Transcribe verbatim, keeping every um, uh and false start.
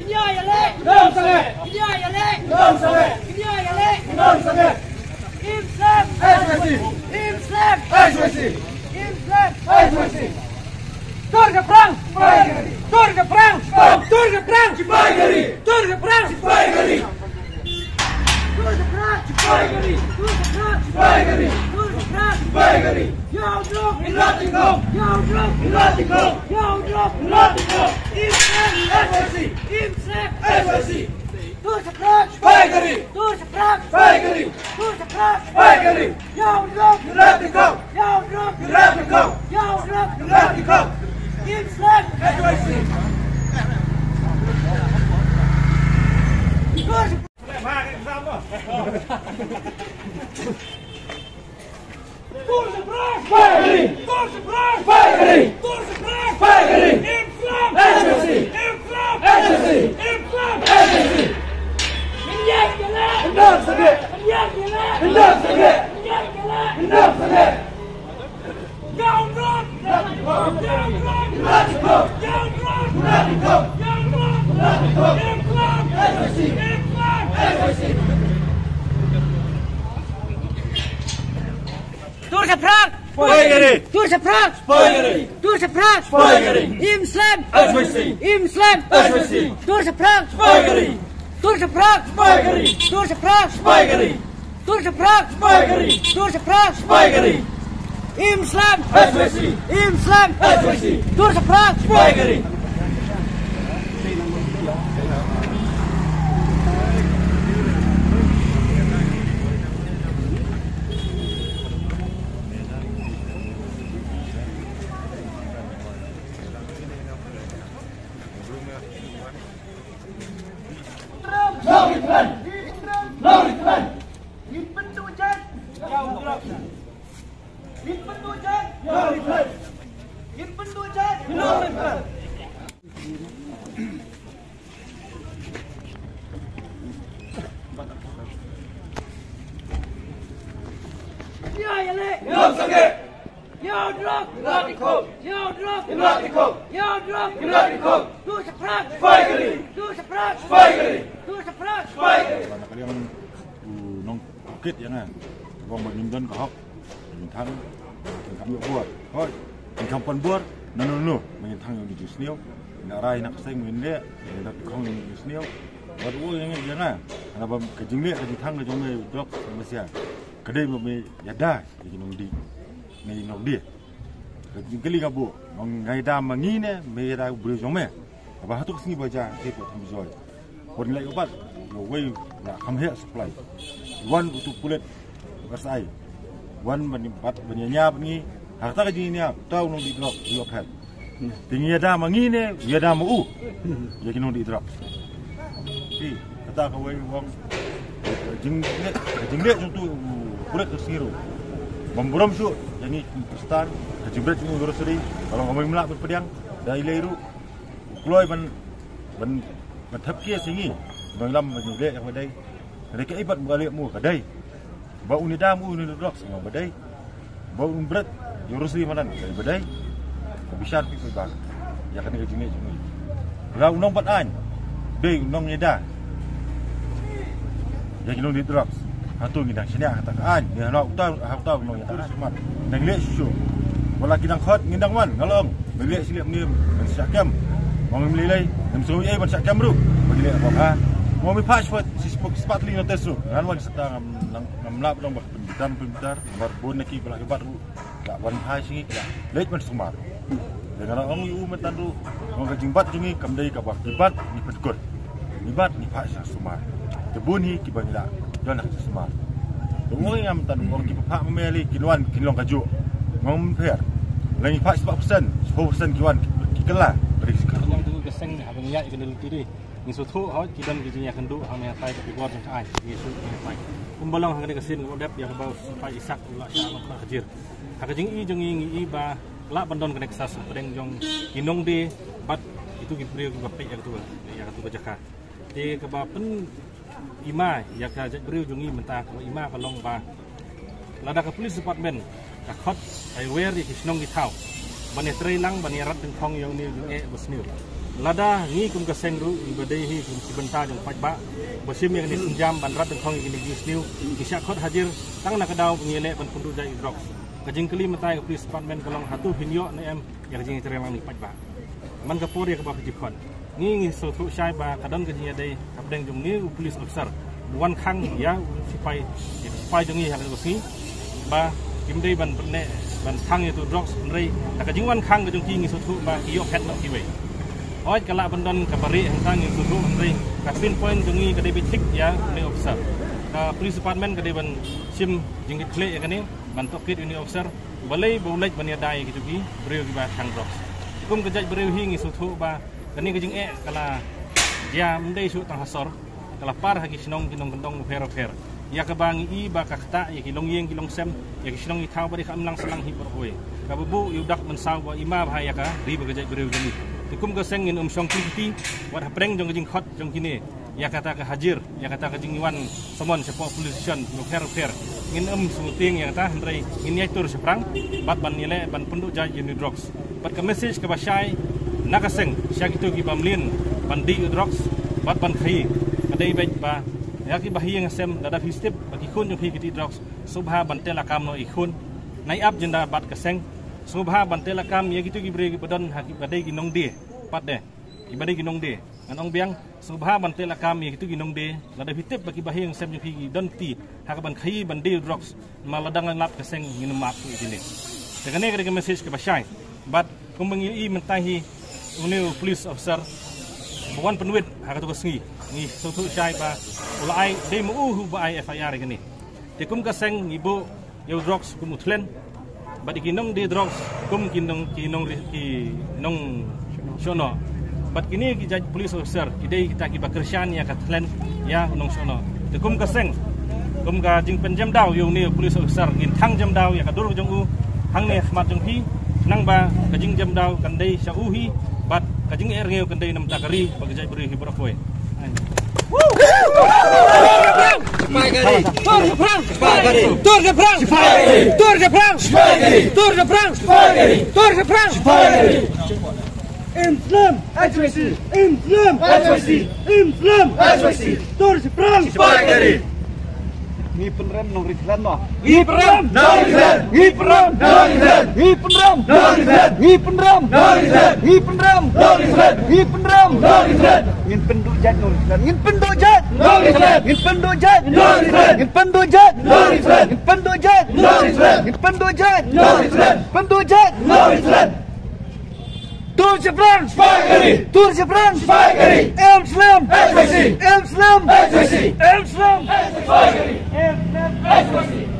Knia ïaleh! Knia ïaleh! Knia ïaleh! Im Slem! Im Slem! Im Slem! Im Slem! Tur shaphrang! Tur shaphrang! Tur shaphrang! Tur shaphrang! Tur shaphrang! Ïa u drok! Ïa u drok! Ïa u drok! Ïa u drok! Im Slem! Im Slem! Tur shaphrang! Tur shaphrang! Tur shaphrang! Ïa u drok! Ïa u drok! Ïa u drok! Im Slem! Tur shaphrang! Tur shaphrang! Fire! Tur shaphrang! Fire! Tur shaphrang! Fire! Im Slem! H Y C! Im Slem! H Y C! Im Slem! H Y C! Ïa u drok! Ïa u drok! Ïa u drok! Ïa u drok! Ïa u drok! Ïa u drok! Ïa u drok! Im Slem! H Y C! Im Slem! H Y C! Tur shaphrang! Spy gari! Tur shaphrang! Spy gari! Tur shaphrang! Spy gari! Im Slem! H Y C! Im Slem! H Y C! Tur shaphrang! Spy gari! Tur shaphrang! Spy gari! Tur shaphrang! Spy gari! Tur shaphrang! Spy gari! Tur shaphrang! Spy gari! Im Slem! H Y C! Im Slem! H Y C! Tur shaphrang! Spy gari! Ïa u drok! Ïa u drok! Ïa u drok! Ïa u drok! Ïa u drok! Tur shaphrang! Spy gari! Tur shaphrang! Spy gari! Tur shaphrang! Spy gari! Ba na ka liang u nongkit ïa nga. Ba ngim don ka hok. Ngin thang, ngin kham ïoh bor. Hooid, ngin kham pan bor, nano nano, ma ngin thang ïa u dei jingsniew. Ngin rai na ka seng ngin leh, ngin da khong ïa u dei jingsniew. Wat u ïa nga, ïa nga. Hana ba ka jingleh, ka jingthang, ka jong me u drok, ma sia. Ka dei ba me ïada, ïa ki nongdie. Me nongdie. Ka jingkylli ka buh, nga ïada ma ngi ne, me ïada u briew jong me. Haba hato ka sngi ba jia, te ko tham joi. Pon ngi la ïoh bat, ïoh wei la kham heh supply. Wan utu pulit, u S I. Wan ban ïa bat, ban ïa nia ban ngi. Ha kata ka jingïa nia, uta u nongdie drok, u ïoh phet. Te ngi ïada ma ngi ne, u ïada ma u. Ïa ki nongdie drok. Te, kata ka wei u ong. Jingleh, jingleh jong utu u pulit ka sngi ruh. Bym burom shuh, ïa ngi Khristan, ka jingbret jong u Rosary, ka long ka mei mlah ban pdiang, da i lei ruh. U kloi ban, ban, ban thep kies ïa ngi. Ban lam ban leh ïa ka ba dei. Ka dei kaei pat ba ka leh mo ka dei. Ba un ïada ma u ne u drugs mo ba dei. Ba un bret ïa u Rosary madan ka dei ba dei. Ka bishar phi phi ba. Ïa kane ka jingeh jong ngi. Ba u nong bat aiñ. Dei u nong ïada. Ïa ki nongdie drugs. Hato ngi dang shaniah kata ka aiñ. Ngi hana uta, ha uta u nong ïada. Mat. Nang leh shuh shuh. Wala ki dang khot, ngin dang wan, nga la ong. Ba leh shi leh mne, ban shah kem. Ong ngim lei lei, ngim sngew ei ban shah kem ruh. Ba leh ba ha. Mo mi phah shi pat, shi pat, shi pat li notice ruh. Ngan wan sata ngam, ngam, ngam lap dong ba pynbitar, pynbitar. Bar bun na ki ba la ki bat ruh. La wan phai shi ngi, la leit ban sumar. Dei nga la ong ïa u mynta ruh, ong ka jingbat jong ngi kam dei kaba ngi bat ngi pynkut. Ngi bat ngi phah sha sumar. Te bun hi kiba ngi la don ha sumar. Te ong ïa nga mynta ruh, ong kiba phah ma me lei kin wan kin long kajuh. Ngam pher. Lei ngi phah spah percent, spah percent ki wan ki, ki kylla. Ka dei ki kylla. Ka dei ka seng haba ngi ïaid ka dei lynti dei. Ngi sngewthuh hooid ki don ki jingïakynduh hangne hatai ka pibor jong ka aiñ, ngi shu ngi hatai. Kumba long ha kane ka sien kaba dep ïa kaba u sipai Isak u la shah long khot hajir. Ha ka jingïohi jong ngi ngi i ba lah ban don kane ka sah sngewpdeng jong ki nongdie bad itu ki briew kiba peit ïa katu ïa katu ka jaka. Te kaba pyn ima ïa ka jaitbynriew jong ngi mynta kaba ima ka long ba lada ka police department ka khot ai wer ïa ki shnong ki thaw ban ïatrei lang ban ïarat dyngkhong ïa une u jingeh ba sniew. Lada ngi kum ka seng ruh ngi ba dei hi kum ki bynta jong paidbah ba shim ïa kane ka sienjam ban rat dyngkhong ïa kine ki sniew, ngi shah khot hajir tang na ka daw ba ngi leh ban pynduh jait ïa drugs. Ka jingkylli mynta ïa ka police department ka long hato phin ïoh ne em ïa ka jingïatrei lang ïa paidbah. Man ka por ïa kaba phi ju khot. Ngi ngi sngewthuh shai ba ka don ka jingïadei hapdeng jong une u police officer ba wan khang ïa u sipai ïa u sipai jong ngi ha kane ka sngi ba kim dei ban pyneh ban khang ïa utu u drugs hynrei da ka jingwan khang ka jong ki ngi sngewthuh ba ki ïoh khet noh kiwei. Hooid ka lah ban don kaba rieh hangta ngi sngewthuh hynrei ka pinpoint jong ngi ka dei beit thik ïa une u officer. Ka police department ka dei ban shim jingkitkhlieh ïa kane ban tohkit ïa une u officer. Balei ba u leit ban ïada ïa kitu ki briew kiba khang drugs. Kum ka jaitbynriew hi ngi sngewthuh ba kane ka jingeh ka la jia ym dei shuh tang ha sor, ka la par ha ki shnong ki nongkyndong bapher bapher. Ïa kaba ngi i ba ka ktah ïa ki longïing ki longsem, ïa ki shnong ki thaw ba dei ka imlang sahlang hi baroh kawei. Kaba buh ïa u dak mynsaw ba ima bha ïa ka ri bad ka jaitbynriew jong ngi. Te kum ka seng ngin ym shong kti kti wat hapdeng jong ka jingkhot jong kine ïa kata ka hajir, ïa kata ka jingwan samon shapoh police station bapher bapher. Ngin ym sngewtieng ïa kata hynrei ngin ïai tur shaphrang bad ban ïaleh ban pynduh jait ïa une u drugs. Bad ka message kaba shai na ka seng sha kitu kiba mlien ban dih ïa u drugs bad ban khaïi ka dei beit ba ïa kiba ha ïing ha sem lada phi tip ba ki khun jong phi ki dih drugs sngewbha ban teh lakam noh ïa ki khun. Nai ap jingda bad ka seng sngewbha ban teh lakam ïa kitu ki briew kiba don ha kiba dei ki nongdie pat de kiba dei ki nongdie. Ngan ong biang sngewbha ban teh lakam ïa kitu ki nongdie lada phi tip ba kiba ha ïing ha sem jong phi ki don kti ha kaban khaïi ban dih ïa u drugs. Namar lada ngan lap ka seng ngin ym ap ïa kine. Te kane ka dei ka message kaba shai bad kumba ngi i mynta hi une u police officer ba wan pynwit ha katu ka sngi ngi sngewthuh shai ba u la ai dei ma u hu ba ai F I R ïa kane. Te kum ka seng ngi buh ïa u drugs kum u thlen bad ïa ki nongdie drugs kum ki nong ki nong ri- ki nong shono. Bad kine ki jait police officer ki dei kita kiba kyrshan ïa ka thlen ïa u nong shono. Te kum ka seng kum ka jingpynjem daw ïa une u police officer ngin thang jem daw ïa ka dur jong u hangne ha khmat jong phi nangba ka jingjem daw kan dei sha u hi bad ka jingerngiew kan dei namta ka ri bad ka jaitbynriew hi baroh kawei. Sipai gari. Tur Shaphrang. Sipai gari. Tur Shaphrang. Sipai gari. Tur Shaphrang. Sipai gari. Tur Shaphrang. Sipai gari. Tur Shaphrang. Sipai gari. Imslem. H Y C. Imslem. H Y C. Imslem. H Y C. Tur Shaphrang. Sipai gari. Ngi pynrem nongri thlen mo. Ngi pynrem nongri thlen. Ngi pynrem nongri thlen. Ngi pynrem nongri thlen. Ngi pynrem nongri thlen. Ngi pynrem nongri thlen. Ngi pynrem nongri thlen. Ngin pynduh jait nongri thlen. Ngin pynduh jait nongri thlen. Ngin pynduh jait nongri thlen. Ngin pynduh jait nongri thlen. Ngin pynduh jait nongri thlen. Ngin pynduh jait nongri thlen. Pynduh jait nongri thlen. Tur Shaphrang. Sipai gari. Tur Shaphrang. Sipai gari. Imslem. H Y C. Imslem. H Y C. Imslem. Sipai gari. Imslem. H Y C.